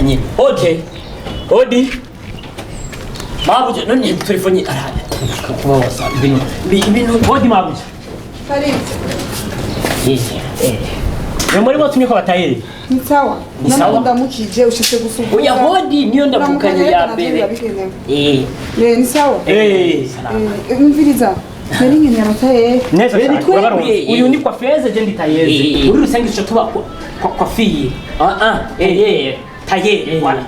Aha nyene. Okay. Odi. Mabuja, none telefoni arahari. Kuba wasa ibintu ibintu. Odi, mabuja. Karibu. Eh. Ni muri bo tumye ko batayeri. Ni sawa. Ni sawa. Ndamukije ushitse gusugura. Oya, hodi niyo ndavukanye ya mbere. Eh. Eh, ni sawa. Eh. Eh, umviriza. Nari nkeneye amataye. Neza Eh, cyane. ni twebwe. Urabaronse. Uyu ni kwa feze, je ndi tayeze. Eh. Muri rusange ico tuba kwa fille. Ah ah. Eh. Eh. Tailleur. Voilà.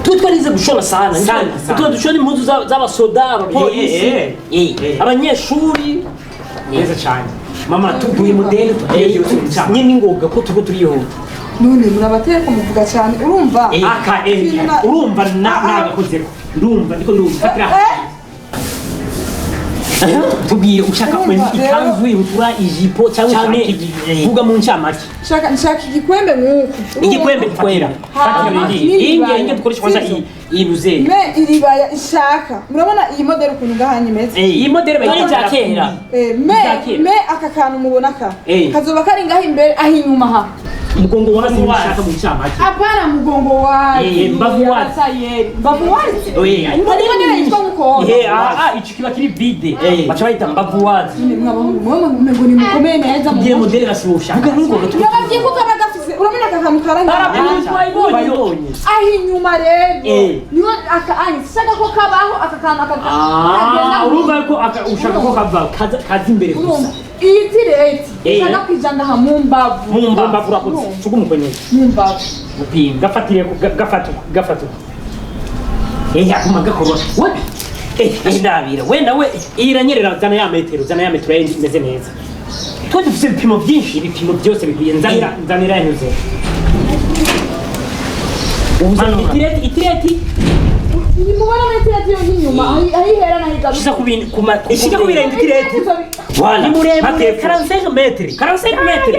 Twe twarize gushona sana. Sana, sana. Twe dushona impuzu z'abasoda, abapolisi, Eh, eh, eh. abanyeshuri. Neza cyane. Mama, tuguye modèle tugiye cyane. Nyine ningoga ko turiko turihuta. None murabateye ko muvuga cyane, urumva? Eh. Aka eh urumva na nagakozeko. Ndumva ndiko ndumva fatira. Eh, Tubwire ushaka Urumva, ikanzu, ibutura, ijipo cyangwa Cyane. ushaka iki? Vuga mu ncamake. Nshaka igikwembe nk'uku. Igikwembe. Fatira. Hama, Fatira. n'iribaya. Inge inge dukoresha kwanza Sivyo? iyi iyi buze. Me iribaya nshaka. Murabona iyi modèle ukuntu ngahanye imeze? Iyi modèle Ari bayita ibya kera. Eh, me Za kera. me aka kantu mubona ka Eh. kazoba kari ngaho imbere, aho inyuma ha. Mugongo wazi ushaka mu ncamake. Apana mugongo wazi. Eh, mbavu wazi. Abatayeri. Mbavu wazi. Oye, Hari modèle yitwa mukondo. Eh, ah ah, ico kiba kiri vide. Eh. Baca bayita mbavu wazi. Nyine mwabahungu mwe mwe ni mukomeye neza mu Tubwire modèle basi ushaka. Vuga n'ingoga. Urababwiye ko kaba gafise, urabona aka kantu karanga Parapluie twayibonye. Twayibonye. aho inyuma rero. Eh. Niho aka anyi shaka ko kabaho aka kantu aka Ah, urumva ko ushaka ko kava kaza imbere gusa. Urumva iyi tireti Eh. ushaka kwijana aha mu mbavu. Mu mbavu, urakoze. Urumva. Cugu nyene. Mu mbavu. Gupima. Gafatire gafata gafata. Eh, yakuma gakorwa. We. Eh, ndabira. We nawe. Iranyerera, zana ya metero, zana ya metero yindi imeze neza. Twe dufise ibipimo byinshi, ibipimo byose bikwiye. Nzanira, nzanira yanyuze. Ubuze Manura. itireti itireti. Mubona muri tireti yo inyuma aho aho ihera naho igaruka. Shisa ku bintu kuma. Ishika ku birenge itireti. Voilà. Ni muremure. Muremure 45 mètres. 45 mètres.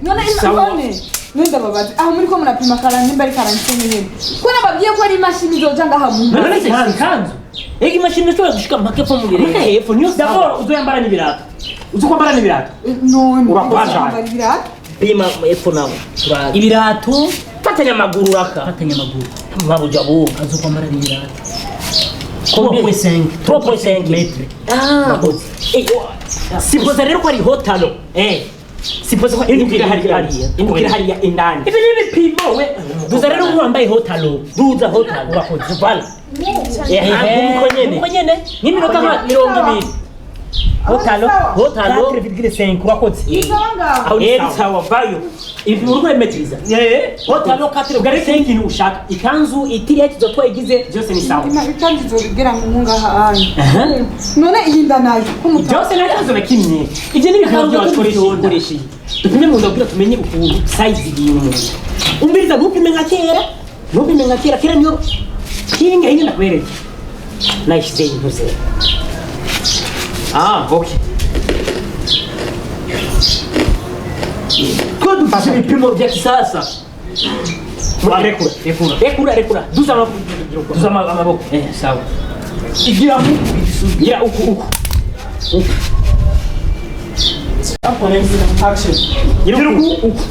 None Sawa. none none ndababaza, aho muri ko murapima karani nimba ari karani se nyine ko nababwiye ko ari imashini izoja ngaha mu mbavu? None se Ikanzu. ikanzu. Ega imashini ishobora gushika mpaka epfo mu Mpaka birenge. hepfo niyo sawa. D'abord uzoyambara n'ibirato. Uzi kwambara n'ibirato? None Urakoze cyane. kwambara ibirato. Pima epfo nawe. Turazi. Ibirato. Fatanya amaguru raka. Fatanya amaguru. Mabuja bu. Azokwambara n'ibirato. Combien? 3.5. 3.5 mètres. Ah. Eh, Sipoza rero ko ari haut talon. Eh. Sipoza ko indukira hariya hariya. Indukira hariya indani. Ibi ni ibipimo we. Duza rero wambaye haut talon. Duza haut talon. Urakoze. Voilà. Eh, nkuko nyene. Nkuko nyene. Nk'iminota nka 20. Haut talon. Haut talon. 4,5, urakoze. Ni sawa ngaho. Aho ni Eh, sawa. sawa vayo. Ibi uriko uremetiriza. Eh, Haut talon 4. ugaretse ikintu ushaka. Ikanzu itireti zo twayigize. Byose ni sawa. Ikanzu izobigera mu ngaha anya. None iyi nda nayo ko muta Byose nta kibazo na kimwe. Ibyo ni ibipimo Akantu byacu gato. dukoresheje. Dupime mu nda kugira tumenye ukuntu size igiye umuntu. Umviriza, ntupime nka kera, ntupime nka kera. Kera niyo kinga hinga ndakwereka nayishyize intuze. Ah, okay. Ko dufashe ibipimo vya kisasa. Rekura, rekura. Rekura, rekura. Duza amaboko. Duza amaboko. Eh, sawa. Igira mu gira uku uku. Action. Gira uku uku.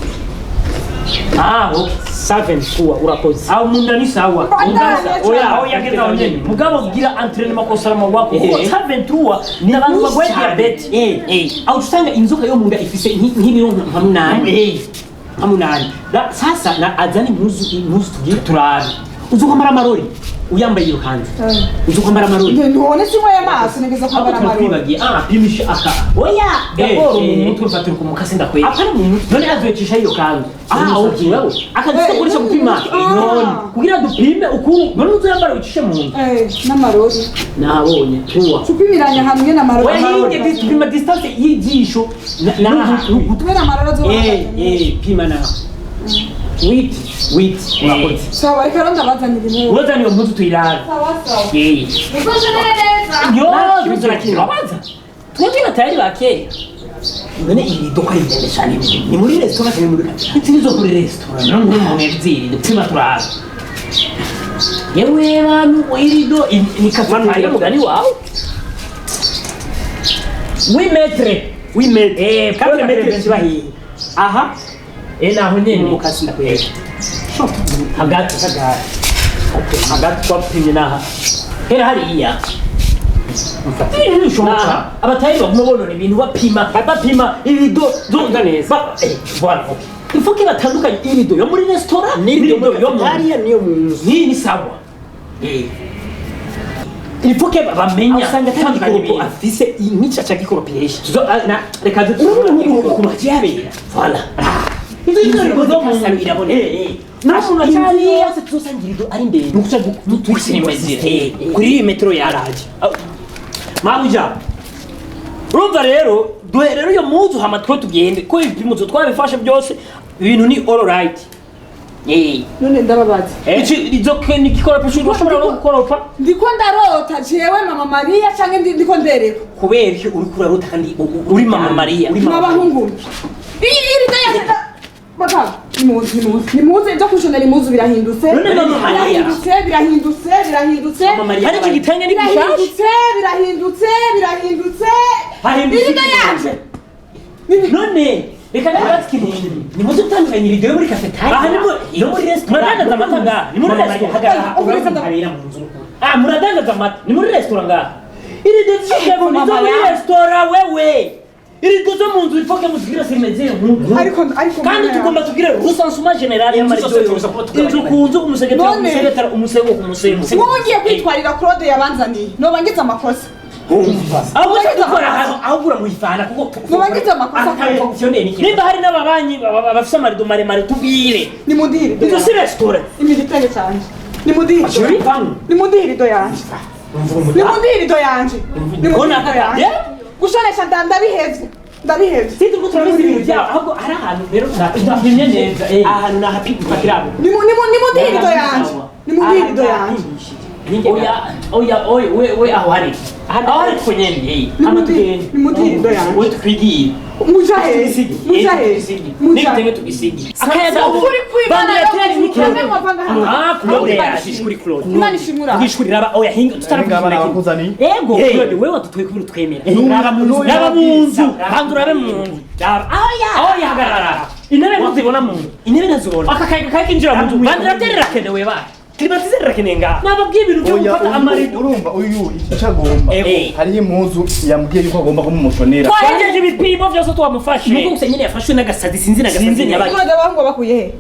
Ah, okay. Seven kuwa, urakoze. Aho munda ni sawa. Bandanye Oya, cyane. aho yageza aho nyene. Mugabo gira entraînement ko salama wako. Kuko Eh. 23 ni abantu bagwaye diabète. Eh, Eh. aho usanga inzoka yo munda ifise nk'ibiro nka munani. Eh. Nka munani. Sasa na azana impuzu impuzu tugiye turabe. Uzi kwambara amarori uyambaye iyo kanzu? Uzi kwambara amarori? None sinywa y'amaso nigeze Ahubwo kwambara amarori. turatwibagiye. Ah, pimisha aka. Oya, d'abord Eh, mu eh. mutwe mfatira ku mukasi ndakwereka. Apana mu mutwe. None azoyicisha iyo kanzu? Ah, okay, wewe. Akazi ko gukoresha gupima. Ah. None kugira dupime uku none uzoyambara wicishe mu nda. Eh, n'amarori. Nahabonye tuwa. Tupimiranya hamwe n'amarori. Oya, hinge dupima distance y'ijisho na n'ugutwi. Tube n'amarori azoba. Eh eh, pima nawe. Huit huit, urakoze. Sawa, reka rero ndabazanira impuzu. Urazana iyo mpuzu tuyirabe. Sawa sawa. Eh. Muzojenere neza. Yo, kibazo na kimwe wabaza. Twebwe batari bakera. None iri duka ari ndende cyane, ni muri restaurant, ni muri kati zo kuri restaurant none umuntu yabyirinde pima turabe. Yewe bantu, irido ni Manu, cafetaria mugani wawe. 8 mètres. 8 mètres. Eh, 4 mètres kiba hehe aha? Eh, naho nyene. Mukasi ndakwereka. Hagati hagati twapimye naha hera hariya. Ibintu bishoboka, abatari baguma bonona ibintu, bapima irido Neza neza. Voilà, ok, il faut que batandukanye irido yo muri restaurant n'irido yo mu hariya niyo mu nzu. Ni sawa. Il faut que bamenya usanga atari gutandukanya igikoropo ibintu. afise nk'ica ca gikoropesha. Reka Urabona ukuntu hagiye habera. Voilà. Inzu Inzu zo mu zo mu iraboneka. Naho umuntu Inzu acariye yose tuzosangira irido ari ndende. Nukuca dushyira kuri iyi metero yaraje mabuja. Urumva rero, duhe rero iyo muzu, hama twe tugende ko ibipimo twabifashe byose, ibintu ni all right. None ndababaza. Iki izo ni gikoropesho urashobora no gukoropa. Ndiko ndarota jewe mama Mariya canke ndiko nderekwa? Kubera iki uriko urarota kandi Uri mama Mariya. Uri mama Mariya. Mwabahungu, iyi irido ya bagabo, nimuze, nimuze, nimuze, ibyo kushonera impuzu birahindutse. None mama Mariya. Birahindutse, birahindutse, birahindutse. Mama Mariya. Hari icyo gitenge ni gishasha. Birahindutse, birahindutse, birahindutse. Hahindutse Irido iki? yanje. None reka ndabaza ikintu kimwe. Nimuze gutandukanya irido yo muri cafetaria Aha ni no muri restaurant. Muradandaza amata ngaha? Ni muri Mama Mariya, restaurant? hagarara. Oya, Urabona habera mu nzu n'ukuntu. Ah, muradandaza amata, ni muri restaurant ngaha? Irido z'igitego ni zo muri Mama. restaurant. Wewe, irido zo mu nzu ifoke muzigire simeze nk'uku. Ariko Kandi mama. tugomba tugire recensement général y'amarido zose yose. tuza kuba tugabanya. Inzu ku nzu, umusegetera None. umusegetera, umusego ku musego. Nk'ubu ngiye kwitwarira Claude yabanzaniye, noba ngize amakosa. Ahubwo icyo dukora Ahubwo uramuyivana kuko Noba ngize amakosa. Nimba hari n'ababanyi bafise amarido maremare, tubwire. Nimundihire Inzu si restaurant. Imigitenge canje, nimundihire, nimundihire irido yanje, nimundihire irido yanje, nimundihire irido yanje. Gushonesha ndabihevye, ndabihevye. Sinzi ko turabizi ibintu byabo, ahubwo hari ahantu rero Tutapimye neza. Ahantu nahapiga abo. Nimundihire irido yanje, nimundihire irido yanje. Oya, oya, oya, we we, aho hari, aho hari two nyene, hano tugende. Nimundihire irido yanje. We twigiye. Muja hehe? Muja hehe? Muja N'igitenge tugisige akayaga. Ukuri kw'Imana. Vandalateri ni Kamwe mwavanga hano. Ah, Claude yaje. Kuri Claude. Imana ishimwe uraho. Kwishuri raba, oya, hinga Hinga abana bakuzaniye. Ego. Hey. Claude, wewe watutuye kubira twemera. Raba mu nzu. Raba mu nzu, banza urabe mu nzu. Raba, oya. Oya, hagarara, intebe ntuzibona mu nzu. Intebe ntazibona. Aka kayaga kakinjira mu nzu, vandalateri irakenewe ba. Climatiseur irakeneye ngaha. Nababwiye ibintu byo Oya, gufata amarido. Urumva uyu icyo agomba? Ego. Hariho impuzu yambwiye yuko agomba kumushonera. Twahejeje ibipimo byose, twamufashe. Nuko gusa nyine yafashwe n'agasazi, sinzi n'agasazi Sinzi. nyabaye. Claude, abahungu bakuye he?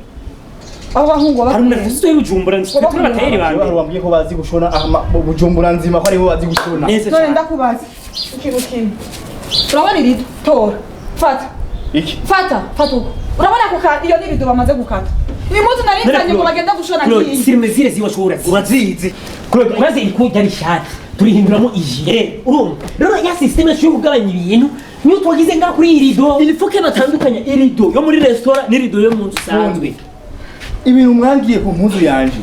Abo bahungu Hari umuntu bakuye he? afite y'ubujumbura, turi batayeri Hari bande. wambwiye ko bazi gushona aha Bujumbura nzima, ko ariho bazi gushona. Neza None cyane. ndakubaza ikintu kimwe. Urabona irido? Tora, fata. Iki? Fata, fata uko urabona ako iyo ni irido bamaze gukata. Iyi mpuzu nari nzanye ngo bagende gushona Claude, ngiyi. sur mesure ziwacu urazizi. Urazizi. Claude, urazi iri ryari ishati turihinduramo ijire. Urumva rero ya système yo kugabanya ibintu niyo twagize ngaha kuri iyi rido. Il faut que batandukanya irido yo muri restaurant n'irido yo mu nzu isanzwe. Ibintu mwangiye ku mpuzu yanje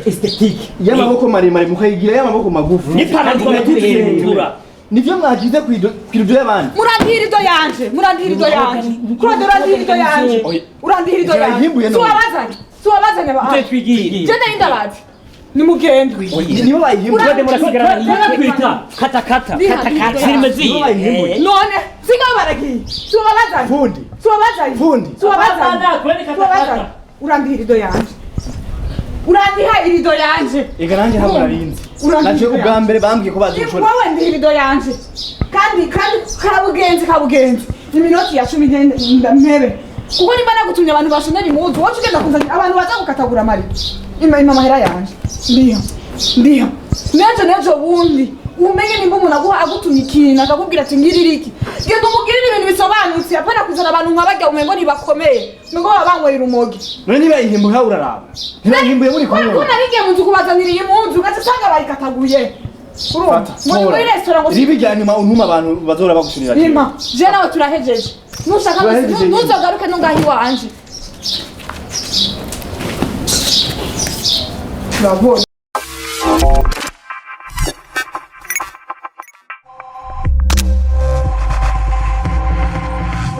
Esthétique. y'amaboko maremare mukayigira y'amaboko magufi. N'ipantaro twaba tuzihindura. Nivyo mwagize ku irido y'abandi. Murandiha irido yanje, murandiha irido yanje. Claude, urandiha irido yanje. Oya. Urandiha irido Ivyo yanje. bayihimbuye none. Siwabazanye, siwabazanye aba. Twe twigiye. Je nari ndabazi, nimugende. Nibo bayihimbuye. Claude, murasigarana. Twita kata kata. Ndiha, Kata ndiha. kata filime Nibo bayihimbuye. ziye. None singaho baragiye, siwabazanye. Fundi. Siwabazanye. Fundi. Siwabazanye. Abana, twende kata Siwabazanye. kata. Urandiha irido yanje, urandiha irido yanje. Ega nanjye ntabwo narinzi. Urandiha Naje irido ubwa yanje. mbere bambwiye ko bazi gushona. Wowe ndiha irido yanje, kandi kabugenzi, kabugenzi, iminoti ya 10 mpebe, kuko nimba nagutumye abantu bashonera impuzu, wowe ugenda kuzanira abantu baza gukatagura amarido. Ima amahera yanje, ndiha, ndiha nejo nejo bundi umenye. Nimba umuntu aguha, agutumye ikintu, akakubwira ati ngirira iki, genda umugirire ibintu bisobanutse, apana kuzana abantu nka barya umengo ntibakomeye, umengo baba banywera urumogi. None nibayihimbuye aho uraraba. Ntibayihimbuye muri kumwe. Ko narigiye mu nzu kubazanira iyi mpunzu, ugaca usanga bayikataguye. Urumva muri restaurant ngo Ribi rya nyuma untuma abantu bazora bagushonera. Rima, je nawe turahejeje. Nushaka Turahejeje. ntuzogaruke no ngaho iwanje. Turabona.